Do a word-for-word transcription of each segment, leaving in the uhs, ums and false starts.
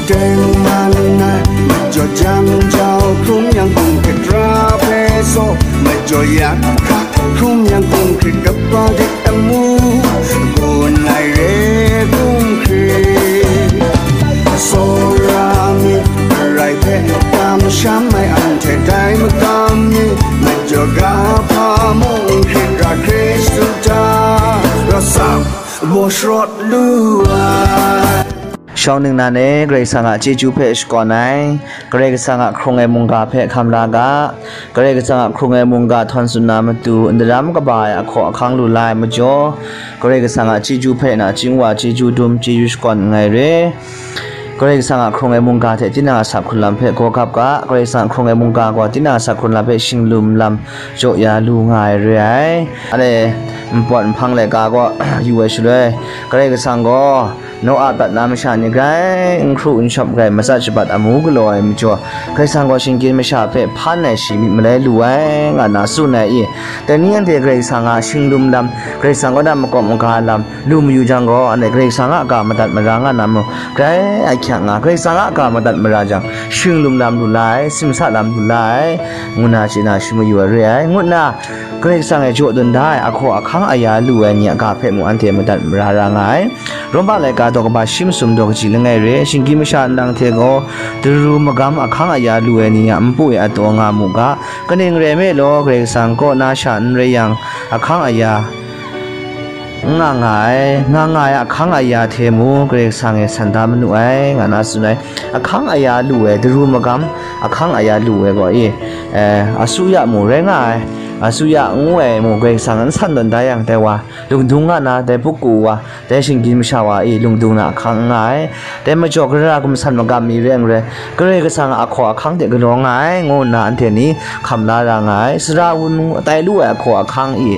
Teng man ai, majaw jang jau hkrum yang hkum hkrit ra hpe saw, majaw yak hkak hkrum yang hkum hkrit kaba dik amu, gun ai re hkum hkrit. Tsawra mi, arai hpe kamsham ai anhte dai makam ni, majaw ga hpa mung hkrit ra Hkristu hta, rawt sam, baw sharawt lu ai. Shawng ningnan e, Karai Kasang a chyeju hpe shakawn ai, Karai Kasang a hkrung ai mungga hpe hkam la ga, Karai Kasang a hkrung ai mungga htawn tsun na matu, n daram kaba ai ahkaw ahkang lu la ai majaw, Karai Kasang a chyeju hpe nachying wa chyeju dum chyeju shakawn nngai re. Karai Kasang a hkrung ai mungga hte tinang a sak hkrunlam hpe gaw gap ga, Karai Kasang a hkrung ai mungga gaw tinang a sak hkrunlam hpe shinglum lam jaw ya lu nga ai re ai. Anhte npawt nhpang laika gaw yu ai shaloi, Karai Kasang gaw, Noa prat na masha ni grai n hkru n shawp grai matsat shabat amu galaw ai majaw, Karai Kasang gaw shinggyim masha hpe hpan ai shi myit malai lu ai, nga na tsun ai i? Dai ni anhte Karai Kasang a shinglum lam, Karai Kasang kaw na makawp maga lam lu mayu jang gaw, anhte Karai Kasang a ga madat mara nga na mu, grai ahkyak nga, Karai Kasang a ga madat mara jang, shinglum lam lu la ai, simsa lam lu la ai, ngu na chye na shi mayu ai re ai, ngu nna, Karai Kasang e jaw dun da ai ahkaw ahkang aya lu ai ni a ga hpe mung anhte madat mara ra nga ai. Rawmpa laika daw kaba shi masum daw kaji langai re, shinggyim masha nlang hte gaw daru magam ahkang aya lu ai ni a npu e ataw nga mu ga, kaning rai me law, Karai Kasang kaw na sha n rai yang, ahkang aya n nga nga ai, nga nga ai ahkang aya hte mung Karai Kasang e san da manu ai, nga na tsun ai. Ahkang aya lu ai, daru magam ahkang aya lu ai gaw, e, eh, asuya mu rai nga ai, asuya ngu ai mu Karai Kasang n san tawn da yang, dai wa lungdung nga na, dai puku wa, dai shinggyim masha wa e lungdung na ahkang n nga ai. Dai majaw, gara gumsan magam mi rai n rai, Karai Kasang a ahkaw ahkang hte galaw nga ai, ngu nna anhte ni hkam la ra nga ai. Sara wunung atai lu ai ahkaw ahkang i,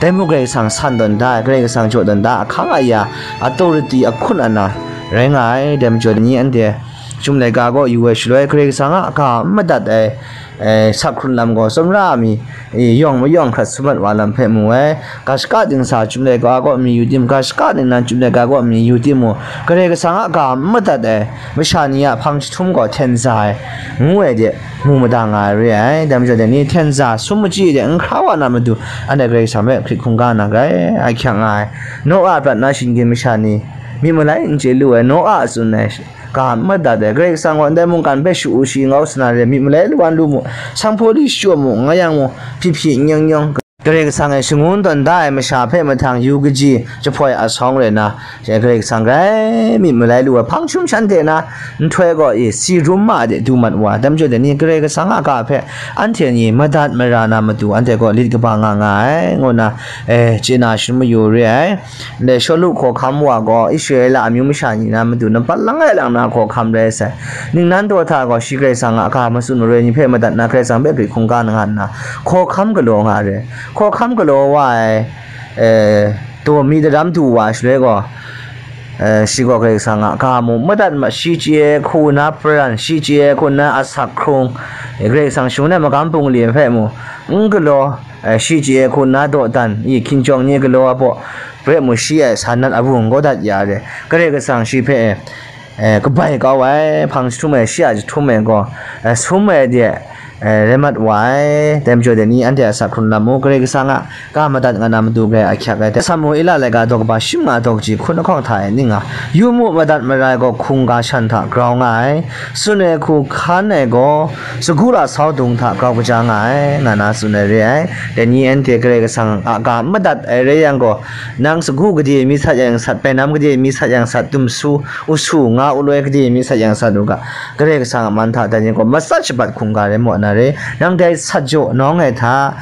dai mung Karai Kasang san tawn da ai, Karai Kasang jaw tawn da ai ahkang aya, authority ahkun ana rai nga ai. Dai majaw ni anhte Chyum laika gaw yu ai shaloi, Karai Kasang a ga n madat ai, eh, sak hkrun lam gaw, tsawmra mi, eh, yawng mayawng hkrat sum mat wa lam hpe mu ai. Ga shaka dingsa chyum laika gaw mi yu tim, ga shaka ningnan chyum laika gaw mi yu tim mu, Karai Kasang a ga n madat ai masha ni a hpang jahtum gaw hten za ai, ngu ai de, mu mada nga ai re ai. Dai majaw dai ni hten za sum machyi de n hkra wa na matu, anhte Karai Kasang hpe hkrit hkungga na grai ahkyak nga ai. Noa prat na shinggyim masha ni myit malai n chye lu ai, Noa tsun ai, ga n madat ai, Karai Kasang gaw ndai mungkan hpe shu-u shi ngau sa na re, myit malai lawan lu mu, sanghpaw li shachyaw mu, nga yang mu, hpyi hpyi n yawng yawng, Karai Kasang e shangun tawn da ai masha hpe mahtang yu kaji jahpoi asawng rai na, Karai Kasang grai myit malai lu ai hpang jahtum shanhte na nhtoi gaw i si rum ma de du mat wa, dai majaw dai ni Karai Kasang a ga hpe anhte ni madat mara na matu, anhte gaw lit kaba nga nga ai, ngu na, eh, chye na shi mayu re ai. Ndai Shawlu hkawhkam wa gaw Israela amyu masha ni na matu nampat langai lang na hkawhkam rai sai. Ningnan daw hta gaw shi Karai Kasang a ga matsun maroi ni hpe madat na Karai Kasang hpe grit hkungga nga nna hkawhkam galaw nga re. Hkawhkam galaw wa ai, eh, daw mi daram du wa ai shaloi gaw, eh, shi gaw Karai Kasang a ga mung madat ma, shi chye ai hku na paran, shi chye ai hku na asak hkrung, eh, Karai Kasang shangun ai magam bungli hpe mung n galaw, eh, shi chye ai hku na dawdan, i hkinjawng ni galaw ai baw, pret mu shi ai sa nat awu n kau dat ya re, Karai Kasang shi hpe, eh, kabai kau ai hpang jahtum e, shi a jahtum e gaw, eh, sum ai de, eh, rai mat wa ai. Dai majaw dai ni anhte a sak hkrun lam mu, Karai Kasang a ga madat nga na matu grai ahkyak ai. Samuela laika daw kaba shi manga daw kaji hkun lahkawng hta e ning nga, yu mu, madat mara ai gaw hkungga shan hta grau nga ai, tsun ai hku hkan ai gaw sagu lasau dung hta grau kaja nga ai, nga na tsun ai re ai. Dai ni anhte Karai Kasang a ga madat ai rai yang gaw, nang sagu gade mi sat yang sat, bainam gade mi sat yang sat, dumsu, usu, nga uloi gade mi sat yang sat u ga, Karai Kasang a man hta dai ni gaw matsat shabat hkungga rai maw na re, nang dai sat jaw nawng ai hta,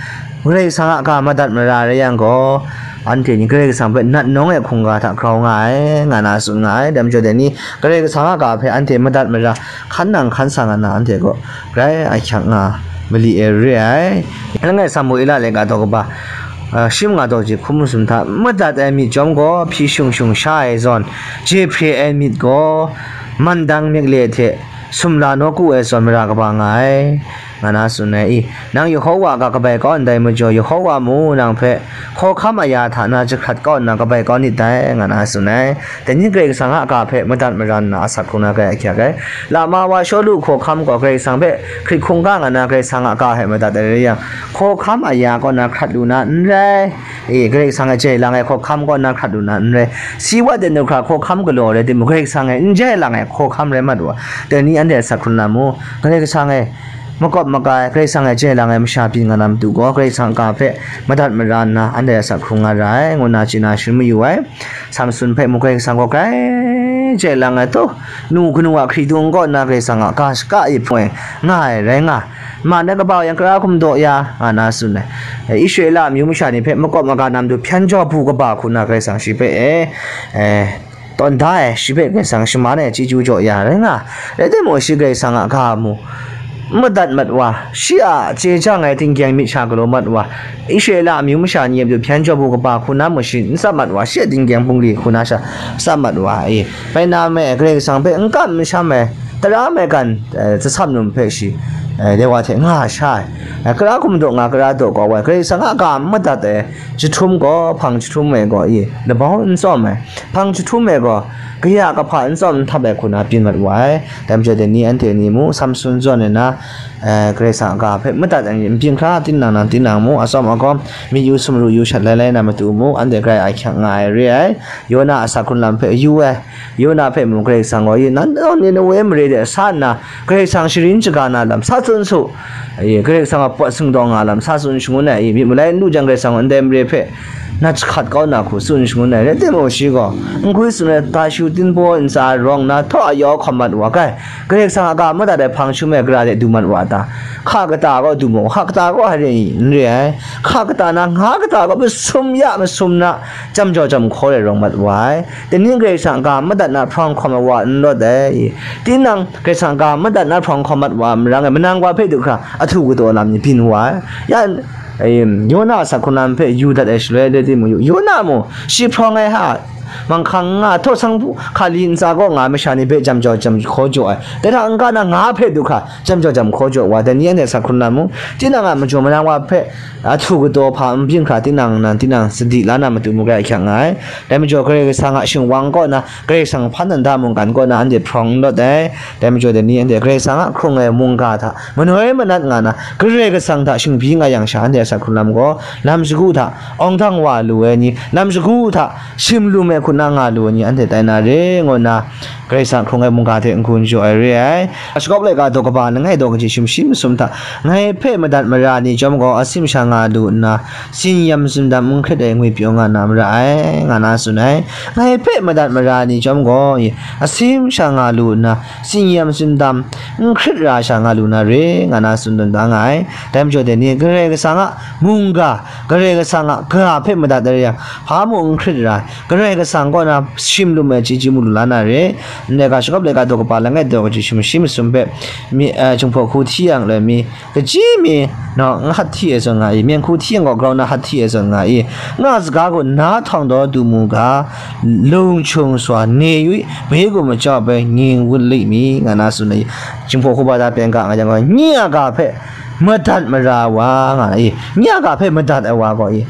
Karai Kasang a ga madat mara rai yang gaw, anhte ni Karai Kasang hpe nat nawng ai hkungga hta grau nga ai, nga na tsun nga ai. Dai majaw dai ni Karai Kasang a ga hpe anhte madat mara hkan nang hkan sa nga na, anhte gaw grai ahkyak nga mali e re ai. Langai Samuela laika daw kaba, ah, shi manga daw ji hkun masum hta, madat ai myit chyawm gaw hpyi shung shung sha ai zawn, jehpre ai myit gaw mandang myit le hte sumla nawku ai zawn mara kaba nga ai. nga na tsun ai. I, nang Yehowa a ga kabai kau ndai majaw, Yehowa mu nang hpe hkawhkam aya hta na jahkrat kau nna kabai kau nit dai, nga na tsun ai. Dai ni Karai Kasang a ga hpe madat mara nna asak hkrung na grai ahkyak ai. Lama wa Shawlu hkawhkam gaw Karai Kasang hpe hkrit hkungga nga na Karai Kasang a ga hpe madat ai rai yang, hkawhkam aya kaw na hkrat lu na n rai. E, Karai Kasang e jai lang ai hkawhkam kaw na hkrat lu na n rai. Si wa de nu hkra hkawhkam galaw rai timung, Karai Kasang e n jai lang ai hkawhkam rai mat wa, dai ni anhte asak hkrung na mu. Karai Kasang e makawp makai, Karai Kasang e jai lang ai masha byin nga na matu gaw, Karai Kasang a ga hpe madat mara nna anhte asak hkrung nga ra ai, ngu na chye na sharin mayu ai. Samsun hpe mung Karai Kasang gaw grai jai lang ai taw, nu kanu a hkridung kaw nna Karai Kasang a ga shaka e hpung e nga ai rai nga, ma na kaba yang kara hkum daw ya, nga na tsun ai. E, Israela amyu masha ni hpe makawp maga na matu hpyan jaw bu kaba hku na Karai Kasang shi hpe e, e, tawn da ai, shi hpe Karai Kasang shaman ai chyeju jaw ya rai nga, rai timung, shi Karai Kasang a ga mu n madat mat wa, shi a chye jang ai tinggyeng myit sha galaw mat wa, Israela amyu masha ni a matu hpyan jaw bu kaba hku na mung shi n tsap mat wa, shi a tinggyeng bungli hku na sha tsap mat wa e. Bai na me, Karai Kasang hpe n kam n sham ai, tara maigan, eh, tsasam num hpe shi, eh, dai wa hte nga sha ai. Eh, kara hkum daw nga, kara daw kau ai, Karai Kasang a ga n madat ai jahtum gaw, hpang jahtum e gaw i, labau n tsawm ai, hpang jahtum e gaw, kaya kahpa n tsawm n htap ai hku na byin mat wa ai. Dai majaw dai ni anhte ni mu, Samsun zawn ai na, eh, Karai Kasang a ga hpe madat ai ni, n byin hkra, tinang nang tinang mu, atsawm agawm, myit yu sumru yu shat lai lai na matu mu, anhte grai ahkyak nga ai re ai. Yona a asak hkrung lam hpe yu ai, Yona hpe mung Karai Kasang gaw, i, nan gaw Ninewe mare de sa nna, Karai Kasang sharin shaga na lam sa tsun su, i, Karai Kasang a pawt singdawng nga lam sa tsun shangun ai, i, myit malai n lu jang Karai Kasang gaw ndai mare hpe na jahkrat kau na hku tsun shangun ai, rai timung, shi gaw, n gwi tsun ai, tashu tinbaw ntsa rawng na, htaw ayau hkawm mat wa kai, Karai Kasang a ga madat ai hpang jahtum e gara de du mat wa ta? Hka kata gaw du mu, hka kata gaw hare n re ai, hka kata na nga kata gaw masum ya masum na, jam jaw jam hkaw rai rawng mat wa ai. Dai ni Karai Kasang a ga madat na hprawng hkawm ai wa n rawt ai. Tinang Karai Kasang a ga madat na hprawng hkawm mat wa marang e, manang wa hpe du hkra ahtu kadaw lam ni byin wa ai. Ya, em, Yona a asak hkrung lam hpe yu dat ai shaloi, rai timung, Yona mung shi hprawng ai ha, manghkang nga, htaw sanghpu hkali ntsa kaw nga ai masha ni hpe jam jaw jam hkaw jaw ai. Dai hta n-ga na nga hpe du hkra jam jaw jam hkaw jaw wa, dai ni anhte asak hkrung lam mu. Tinang a majaw manang wa hpe ahtu kadaw hpa n byin hkra, tinang nan tinang sadi la na matu mu, grai ahkyak nga ai. Dai majaw Karai Kasang a shingwang kaw na, Karai Kasang hpan dan da mungkan kaw na anhte hprawng n lawt ai. Dai majaw dai ni anhte Karai Kasang a hkrung ai mungga hta manoi manat nga na, Karai Kasang hta shingbyi nga yang sha, anhte asak hkrung lam gaw, lam shagu hta awng dang wa lu ai ni, lam shagu hta shim lu me hku na nga lu ai ni, anhte tai na re, ngu nna Karai Kasang hkrung ai mungga hte n-gun jaw ai re ai. Shakawp laika daw kaba langai daw kaji shim shi masum hta, ngai hpe madat mara ni chyawm gaw, asim sha nga lu nna, tsin yam tsin dam n hkrit ai ngwipyaw nga na mara ai, nga na tsun ai. Ngai hpe madat mara ni chyawm gaw, asim sha nga lu nna, tsin yam tsin dam n hkrit ra sha nga lu na re, nga na tsun dun da nga ai. Dai majaw dai ni, Karai Kasang a mungga, Karai Kasang a ga hpe madat ai re yang, hpa mung n hkrit ra ai, Karai Kasang kaw na shim lu ai chyeju mu lu la na re. Ndai ga, Shakawp laika daw kaba langai daw kaji shim shi masum hpe, mi, eh, Jinghpaw Hku hti yang loi mi, kaji mi, naw, n hat hti ai zawn nga i, myen hku hti yang gaw grau na hat hti ai zawn nga i, nga saga gaw na htawng daw du mu ga, lung chung swa ne yu i, bai gaw majaw bai nging wun li mi, nga na tsun ai. Jinghpaw Hku ba da pyen ga nga yang gaw, nye a ga hpe madat mara wa, nga i, nye a ga hpe madat ai wa gaw i,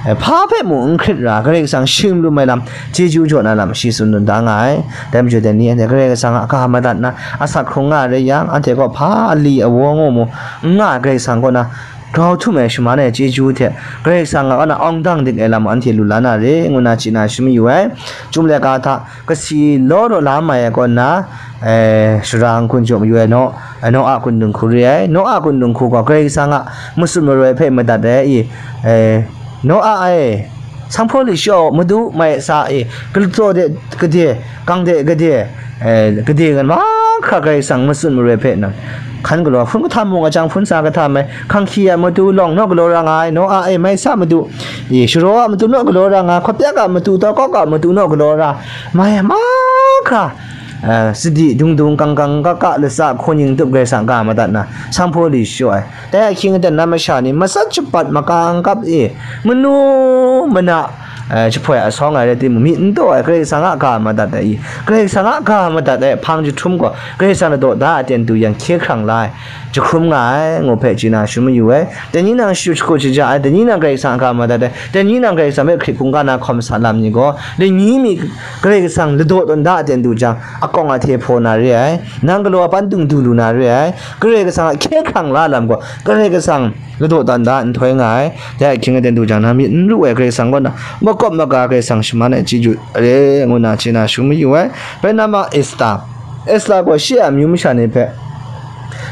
hpa hpe mung n hkrit ra, Karai Kasang shim lu ai lam, chyeju jaw na lam shi tsun dun da nga ai. Dai majaw dai ni anhte Karai Kasang a ga madat na asak hkrung nga rai yang, anhte gaw hpa ali awa ngu mu n nga ai, Karai Kasang kaw na grau htum ai shaman ai chyeju hte, Karai Kasang a kaw na awng dang dik ai lam anhte lu la na re, ngu na chye na shi mayu ai. Chyum laika hta kasi law raw la mai ai kaw na, eh, shara n-gun jaw mayu ai, Noa, Noa kundung hku re ai. Noa kundung hku gaw Karai Kasang a matsun maroi hpe madat ai i, eh, Noa e, sanghpaw lashaw madu mai sa i, galaw de gade, gang de gade, eh, gade ngan mahkra Karai Kasang matsun maroi hpe nang hkan galaw, hpun kahtam mung a jang hpun sa kahtam ai, hkanghki a matu lawng naw galaw ra nga ai, Noa e, mai sa matu, i, sharaw a matu naw galaw ra nga ai, hkawtyak a matu, taw kawk a matu naw galaw ra, mai mahkra, eh, sadi dung dung kang kang ka ka latsa hkaw ning tup Karai Kasang ga madat na, sanghpaw lashaw ai. Dai ahkying aten na masha ni matsat shapat maka n kap e, manu mana eh, jahpoi asawng ai rai timung, myit n taw ai, Karai Kasang a ga madat ai i, Karai Kasang a ga madat ai hpang jahtum gaw, Karai Kasang ladaw da a ten du yang hkye hkrang la ai, jahkrum nga ai, ngu hpe chye na shangun mayu ai. Dai ni nang shadu shagu shaja ai, dai ni nang Karai Kasang a ga madat ai, dai ni nang Karai Kasang hpe hkrit hkungga na hkawm sa lam ni gaw, dai ni mi Karai Kasang ladaw tawn da a ten du jang, akawng ahte hpaw na re ai, nang galaw a pandung du lu na re ai, Karai Kasang a hkye hkrang la lam gaw, Karai Kasang ladaw tawn da nhtoi nga ai. Dai ahkying aten du jang, nang myit n ru ai Karai Kasang kaw na makawp maga Karai Kasang shaman ai chyeju re, ngu na chye na shangun mayu ai. Bai na ma Esta, Esta gaw shi a amyu masha ni hpe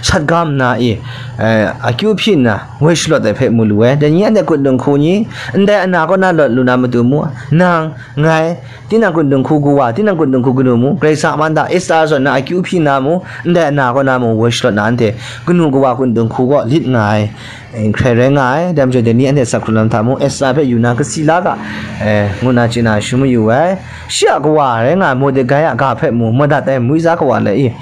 shat ga nna i, eh, akyu hpyi nna woi shalawt ai hpe mu lu ai. Dai ni anhte kun dinghku ni, ndai ana kaw na lawt lu na matu mu, nang, ngai, tinang kun dinghku kawa, tinang kun dinghku kanu mu, Karai Kasang a man da, Esta zawn na akyu hpyi na mu, ndai ana kaw na mu, woi shalawt na anhte kanu kawa kun dinghku kaw lit nga ai, eh, hkrai rai nga ai. Dai majaw, dai ni anhte asak hkrung lam hta mung, Esta hpe yu na kasi la ga, eh, ngu na chye na shangun mayu ai. Shi a kawa rai nga ai Mordekai a ga hpe mu madat ai, Mui za kawa lai i,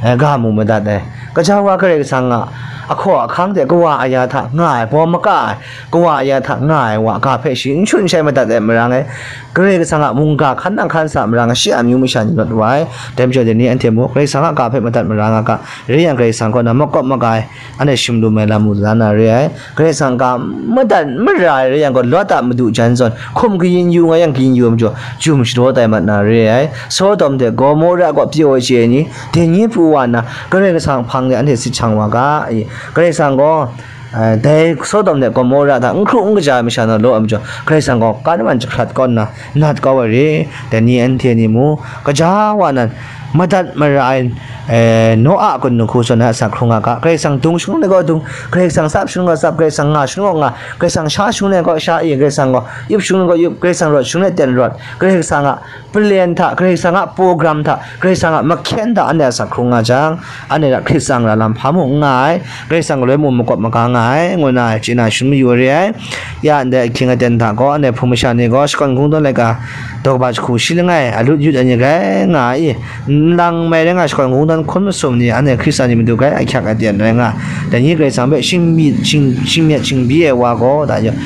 eh, ga mu madat ai. Gaja wa Karai Kasang a ahkaw ahkang hte kawa aya hta nga ai, bawm maka ai, kawa aya hta nga ai wa ga hpe shi n shun shai madat ai marang e, Karai Kasang a mungga hkan nang hkan sa marang e, shi a amyu masha ni rawt wa ai. Dai majaw, dai ni anhte mung Karai Kasang a ga hpe madat mara nga ga, rai yang Karai Kasang kaw na makawp maga ai, anhte shim lu mai lam mu la na re ai. Karai Kasang ga madat mara ai rai yang gaw, Lot a madu jan zawn hkum kayin yu nga yang kayin yu ai majaw, jum shadaw tai mat na re ai. Sodom hte Gomora kaw pyaw ai chye ai ni, dai ni pru wa nna, Karai Kasang hpang de anhte sit shang wa ga, i, Karai Kasang gaw, eh, dai Sodom hte Gomora hta n hkru n kaja ai masha na law ai majaw, Karai Kasang gaw kan man jahkrat kaw nna nat kau ai re. Dai ni anhte ni mu, gaja wa nan, madat mara ai, eh, Noa a kun dinghku zawn na asak hkrung nga ga, Karai Kasang dung shangun ai gaw dung, Karai Kasang tsap shangun gaw tsap, Karai Kasang nga shangun gaw nga, Karai Kasang sha shangun ai gaw sha i, Karai Kasang gaw yup shangun ai gaw yup, Karai Kasang rawt shangun ai ten rawt, Karai Kasang a plan hta, Karai Kasang a program hta, Karai Kasang a mahkyen hta anhte asak hkrung nga jang, anhte hta hkrit tsang ra lam hpa mung n nga ai, Karai Kasang galoi mung makawp maga nga ai, ngu na ai chye na shangun mayu re ai. Ya ndai ahkying aten hta gaw, anhte hpung masha ni gaw shakawn kungdawn laika daw kaba jahku shi langai alut yut ai ni rai nga ai i, nlang mai rai nga shakawn kungdawn hkun masum ni, anhte Hkristan ni madu grai ahkyak aten rai nga, dai ni Karai Kasang hpe shingmyit, shing-, shingmyit shingbyi ai wa gaw, da yawng,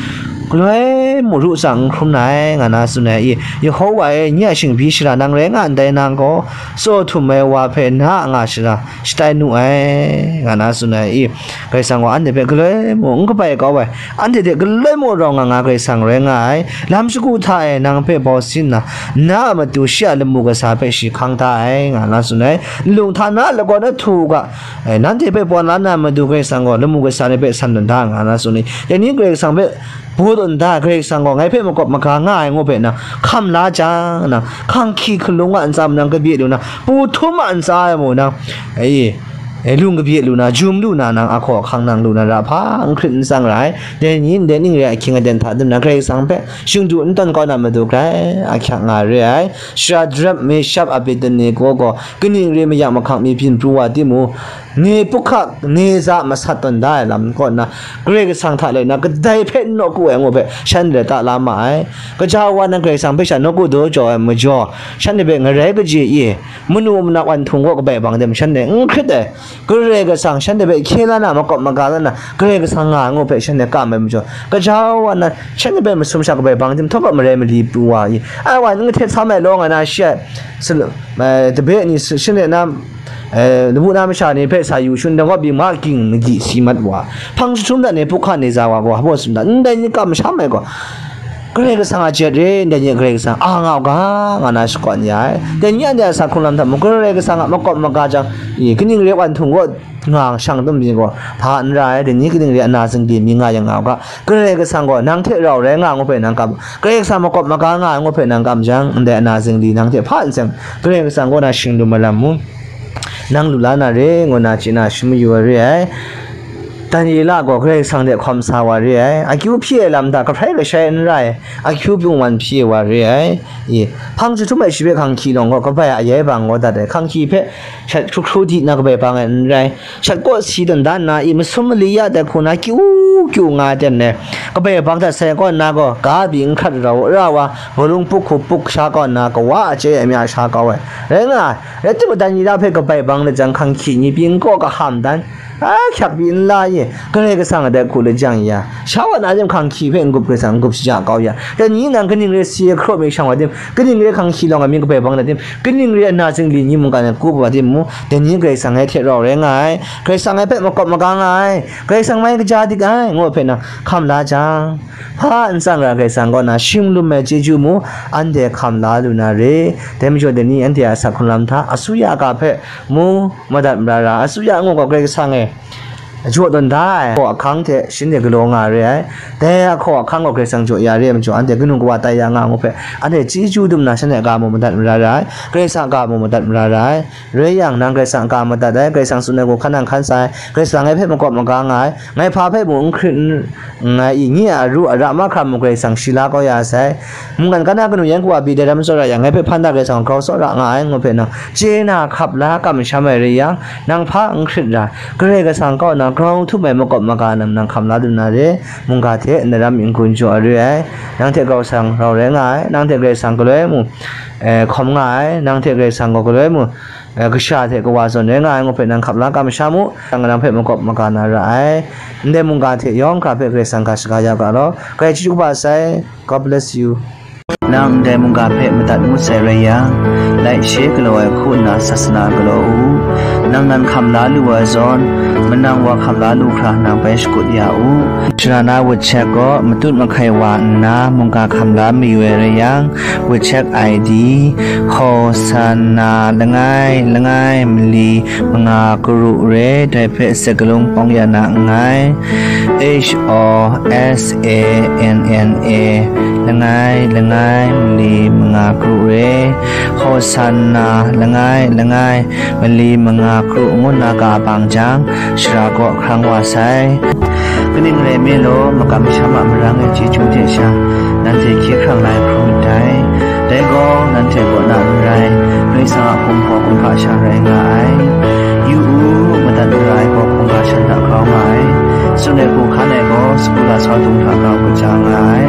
galoi mung ru tsang n hkrum na ai, nga na tsun ai i, Yehowa e, nye a shingbyi shara nang rai nga ndai nang gaw, tsaw htum ai wa hpe na a nga shara shatai nu ai, nga na tsun ai i, Karai Kasang gaw anhte hpe galoi mung n kabai kau ai, anhte hte galoi mung rau nga nga Karai Kasang rai nga ai, lam shagu hta e nang hpe bau sin nna, na a matu shi a lamu kasa hpe shi hkang da ai, nga na tsun ai. Nlung hta na lagawn ahtu u ga, eh, nanhte hpe pawn la na matu Karai Kasang gaw lamu kasa ni hpe san tawn da, nga na tsun ai. Dai ni Karai Kasang hpe baw tawn da, Karai Kasang gaw ngai hpe makawp maga nga ai ngu hpe nang hkam la jang, nang hkanghki hkalung a ntsa mung nang kabye lu na, pu htum a ntsa e mung nang, e, e, lung kabye lu na, jum lu na, nang ahkaw ahkang nang lu na ra hpa, n hkrit n tsang ra ai. Dai ni ndai ning re ai ahkying aten hta dum na, Karai Kasang hpe shingdu n tawn kau na matu grai ahkyak nga re ai. Shadrach, Meshach, Abednego gaw kaning re mayang mahkang mi byin pru wa timung, Nebuhkadneza masat tawn da ai lam kaw nna, Karai Kasang hta le na kadai hpe n nawku ai ngu hpe shanhte ta la ma ai. Gaja wa nan Karai Kasang hpe sha nawku daw jaw ai majaw, shanhte hpe ngarai kaji e, manu manak wan htung gaw kabai bang de shanhte n hkrit ai. Karai Kasang shanhte hpe hkye la na, makawp maga la na, Karai Kasang nga ai ngu hpe shanhte kam ai majaw, gaja wa nan shanhte hpe masum sha kabai bang de htawk a marai mali pru wa i, ai wa n kahtet sa mai law nga na shi ai, salu-, eh, tabe ni shanhte na, eh, lamu na masha ni hpe sa yu shun dang gaw, byin ma ging magyi si mat wa, hpang jahtum hta Nebuhkadneza wa gaw, hpaw sum hta ndai ni kam masham ai gaw, Karai Kasang a jet re, ndai ni Karai Kasang a nga u ga, nga na shakawn ya ai. Dai ni anhte a sa hkrung lam hta mung, Karai Kasang a makawp maga jang, i, kaning re wan htung gaw, nga shang tum ni gaw, hpa n ra ai, dai ni kaning re ana zingli mi nga yang nga u ga, Karai Kasang gaw nang hte rau rai nga ngu hpe nang kam, Karai Kasang makawp maga nga ai ngu hpe nang kam jang, ndai ana zingli nang hte hpa n seng, Karai Kasang kaw na shing lu malam mu, nang lu la na re, ngu na chye na shangun mayu ai re ai. Daniela gaw Karai Kasang hte hkawm sa wa re ai, akyu hpyi ai lam hta kahprai kashai n rai, akyu bungwan hpyi wa re ai. I, hpang jahtum ai shi hpe hkanghki lawng gaw, kabai a yai bang gaw dat ai, hkanghki hpe shat hkru hkru di na kabai bang ai n rai, shat kaw si dan dan na i, masum mali ya dat hku na kyu kyu nga ai ten ai, kabai bang hta sai kaw nna gaw, ga byi n hkrat rau ra wa, bawlung puk hku puk sha kaw nna, kawa a chye ai mya sha kau ai, rai nga ai. Rai timung, Daniela hpe kabai bang let jang, hkanghki ni pyi n kaw kaham dan, Hkra hkyak pyi n la ye, Karai Kasang a dai hku lajang ya, sha wa na tim hkang hkyi hpe n-gup Karai Kasang n-gup shaja kau ya, dai ni nang kaning re si ai hkraw mi shang wa tim, kaning re hkang hkyi lawng ai myit kabai bang na tim, kaning re ana zingli ni mungkan ai kup wa tim mu, dai ni Karai Kasang ngai hte rau rai nga ai, Karai Kasang ngai hpe makawp maga nga ai, Karai Kasang mai kaja dik ai, ngu hpe nang hkam la jang, hpa n tsang ra Karai Kasang kaw na shim lum ai chyeju mu, anhte hkam la lu na re. Dai majaw dai ni anhte a asak hkrung lam hta, asuya ga hpe mu, madat mara ra, asuya ngu gaw Karai Kasang e jaw tawn da ai, ahkaw ahkang hte shanhte galaw nga re ai. Dai ahkaw ahkang gaw Karai Kasang jaw ya re ai majaw, anhte kanu kawa tai ya nga ngu hpe, anhte chyeju dum na shanhte a ga mu madat mara ra ai, Karai Kasang a ga mu madat mara ra ai. Rai yang, nang Karai Kasang a ga madat ai, Karai Kasang tsun ai hku hkan nang hkan sa ai, Karai Kasang ngai hpe makawp maga nga ai, ngai hpa hpe mung n hkrit n, nngai i, nye a ru a ra mahkra mung Karai Kasang shi la kau ya sai. Mungkan kana kanu yan hku a pyi dai ram tsawra yang, ngai hpe hpan da Karai Kasang grau tsawra nga ai, ngu hpe nang chye na hkap la kamsham ai rai yang, nang hpa n hkrit ra, Karai Kasang kaw na grau htum ai makawp maga nam nang hkam la lu na re, mungga hte ndaram n-gun jaw re ai, nang hte grau sang rau rai nga ai, nang hte Karai Kasang galoi mu, eh, hkawm nga ai, nang hte Karai Kasang gaw galoi mu, eh, kasha hte kawa zawn rai nga ai, ngu hpe nang hkap la kamsham u, nang nang hpe makawp maga na ra ai. Ndai mungga hte yawng hkra hpe Karai Kasang ga shaga ya ga law, Karai chyeju kaba sai. God bless you. Nang ndai mungga hpe madat ngut sai rai yang, laishe galaw ai hku nna sasana galaw u. Nang nan hkam la lu ai zawn, manang wa hkam la lu hkra nang bai shakut ya u. Shara na WeChat gaw matut mahkai wa nna mungga hkam la mayu ai rai yang, WeChat I D, Hosanna langai langai mali manga karu re, dai hpe sakalung pawng ya na nngai. H O S A N N A, langai langai mali manga karu re, Hosanna langai langai mali manga karu ngu na ga bang jang, shara kaw hkrang wa sai. Kaning rai nme law, makam masham a marang ai chyeju hte sha, nanhte hkye hkrang la ai hkrum ndai. Dai gaw, nanhte kaw na n rai, Karai Kasang a hpung hpaw kumhpa sha rai nga ai. Yu u, madat mara ai gaw hkungga shan hta grau nga ai. Tsun ai hku hkan ai gaw, sagu lasau dung hta grau kaja nga ai.